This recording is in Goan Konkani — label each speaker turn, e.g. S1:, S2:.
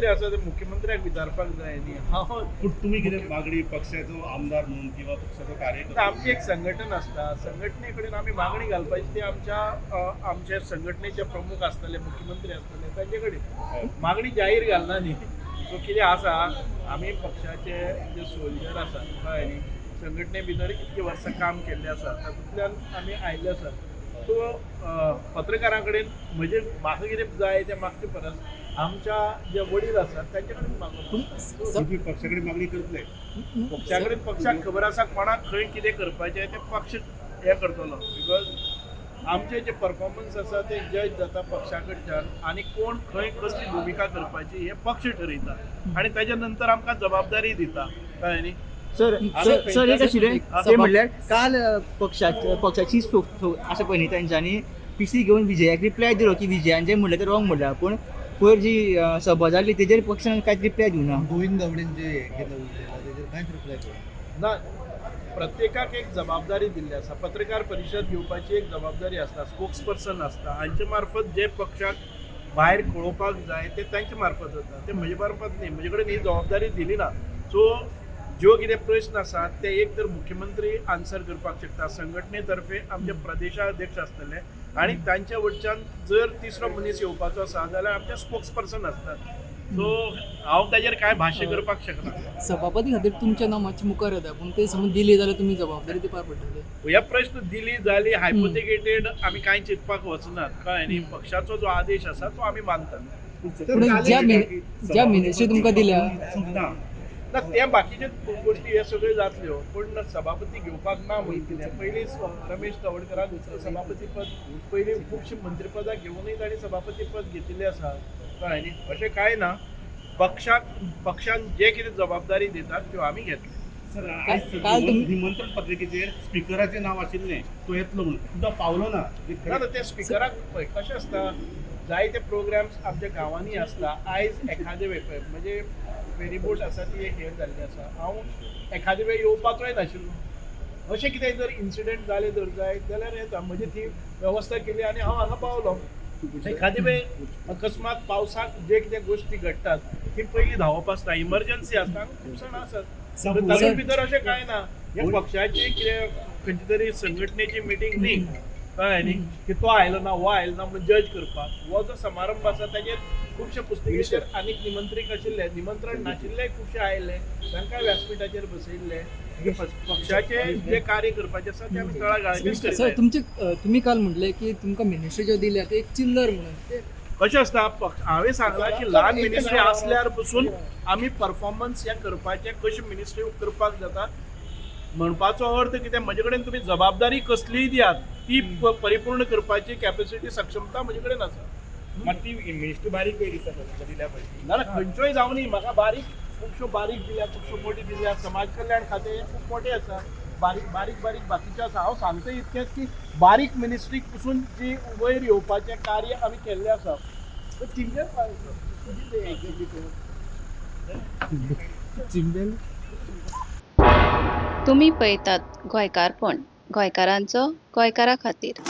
S1: मुख्यमंत्री आसा ते मुख्यमंत्र्याक विचारपाक जाय न्ही. हांव
S2: पूण तुमी कितें मागणी पक्षाचो आमदार म्हणून किंवा पक्षाचो कार्यकर्तो
S1: आमची एक संघटन आसता, संघटने कडेन आमी मागणी घालपाची ती आमच्या आमच्या संघटनेचे प्रमुख आसतले, मुख्यमंत्री आसतले, तांचे कडेन मागणी जाहीर घालना न्ही. सो कितें आसा, आमी पक्षाचे जे सोल्जर आसा, कळ्ळें न्ही, संघटने भितर इतकी वर्सां काम केल्लें आसा, तातूंतल्यान आमी आयिल्ले आसा. सो पत्रकारां कडेन म्हजे म्हाका कितें जाय तें मागचे परस आमच्या जे वडील आसात तांचे कडेन मागप.
S2: तुमी पक्षा कडेन मागणी करतले?
S1: पक्षा कडेन, पक्षाक खबर आसा कोणाक खंय कितें करपाचें तें पक्ष हें करतलो, because आमचे जे परफॉर्मन्स आसा ते जज जाता पक्षा कडच्यान आनी कोण खंय कसली भुमिका करपाची हें पक्ष ठरयता आनी ताच्या नंतर आमकां जबाबदारी दिता, कळ्ळें न्ही.
S3: सर, सर, सर, एक आशिल्लें ते म्हणल्यार काल पक्षाची आसा पळय न्ही, तेंच्यांनी पीसी घेवन विजयाक रिप्लाय दिलो की विजयान जें म्हणलें तें रॉंग म्हणलां, पूण पयर जी सभा जाल्ली तेजेर पक्षान कांयच रिप्लाय दिवना.
S4: गोविंद गावडेन जे हे केलं, उलयला, तेजेर कांयच रिप्लाय केलो
S1: ना. प्रत्येकाक एक जबाबदारी दिल्ली आसा, पत्रकार परिशद घेवपाची एक जबाबदारी आसता, स्पोक्स पर्सन आसता, हांचे मार्फत जे पक्षाक भायर कळोवपाक जाय ते तांचे मार्फत जाता, ते म्हजे मार्फत न्ही. म्हजे कडेन ही जबाबदारी दिली ना. सो ज्यो कितें प्रश्न आसात ते एक तर मुख्यमंत्री आन्सर करपाक शकता, संघटने तर्फे आमचे प्रदेशाध्यक्ष आसतले आनी तांच्या वटच्यान जर तिसरो मनीस येवपाचो आसा जाल्यार आमचे स्पोक्स पर्सन आसतात. सो हांव ताजेर कांय भाश्य करपाक शकना.
S5: सभापती खातीर तुमचें नांव मातशें मुखार येता, पूण ते समज दिली जाल्यार तुमी जबाबदारी ती पार पडटली?
S1: हे प्रश्न दिली जाली हायपोथिकेटेड, आमी कांय चिंतपाक वचनात, कळ्ळें न्ही. पक्षाचो जो आदेश आसा तो आमी मानतात.
S5: पूण ज्या मिनिस्ट्री तुमकां दिल्या
S2: सुद्दां
S1: ना, ते बाकीचे गोष्टी हे सगळ्यो जातल्यो, पूण सभापती घेवपाक ना म्हणून कितें पयलीं रमेश तवडकराक सभापती पद, पयलीं खुबशीं मंत्रीपदां घेवनूय तांणी सभापती पद घेतिल्लें आसा, कळ्ळें न्ही. अशें कांय ना, पक्षाक पक्षान जे कितें जबाबदारी दितात त्यो आमी घेतले.
S2: सर, आयज
S5: काल तुमी-
S2: निमंत्रण पत्रिकेचेर स्पिकराचें नांव आशिल्लें, तो येतलो म्हणून, पूण तो पावलो ना.
S1: ना ना, ते स्पिकराक पळय कशें आसता, जायते प्रोग्राम्स आमच्या गांवांनी आसता. आयज एखादे वेळ पळय म्हणजे फेरीबोट आसा ती एक हें जाल्ली आसा, हांव एखादे वेळ येवपाचोय नाशिल्लो, अशें कितें जर इन्सिडंट जालें जर जायत जाल्यार येता. म्हणजे ती वेवस्था केली आनी हांव हांगा पावलो. एखादे वेळ अकस्मात पावसाक जे कितें गोश्टी घडटात ती पयलीं धांवप आसता, इमर्जन्सी आसता आनी खूब जाणां आसात. तातूंत भितर अशें कांय ना, हे पक्षाची कितें खंयची तरी संघटनेची मिटींग न्ही, कळ्ळें न्ही, की तो आयलो ना हो आयलो ना म्हणून जज करपाक. हो जो समारंभ आसा ताजेर खुबशे पुस्तिकेचेर आनीक निमंत्रीत आशिल्ले, निमंत्रण नाशिल्ले खुबशे आयिल्ले, तांकां व्यासपिठाचेर बसयल्ले. पक्षाचे जे कार्य करपाचें आसा तें आमी तळागाळाचेर
S5: सर,
S1: करीत.
S5: तुमचे तुमी काल म्हटलें की तुमकां मिनिस्ट्री ज्यो दिल्या ते एक चिल्लर म्हणून ते
S1: कशें आसता, हांवें सांगलां की ल्हान मिनिस्ट्री आसल्यार पसून आमी परफॉर्मन्स हें करपाचें, कशें मिनिस्ट्री करपाक जाता म्हणपाचो अर्थ कितें, म्हजे कडेन तुमी जबाबदारी कसलीय दियात ती परिपूर्ण करपाची कॅपॅसिटी, सक्षमता म्हजे कडेन आसा.
S6: मात ती मिनिस्ट्री बारीक पळय दिसता तुमकां दिल्या पळय ती.
S1: ना ना, खंयच्योय जावं न्ही, म्हाका बारीक खुबश्यो बारीक दिल्या, खुबश्यो मोटी दिल्या. समाज कल्याण खातें हें खूब मोटें आसा, बारीक बारीक बारीक बाकीचें आसा. हांव सांगता इतकेंच की बारीक मिनिस्ट्रीक पसून जी वयर येवपाचें कार्य आमी केल्लें आसा. चिंबेल
S3: चिंबेल.
S7: तुमी पळयतात गोंयकारपण, गोंयकारांचो गोंयकारा खातीर.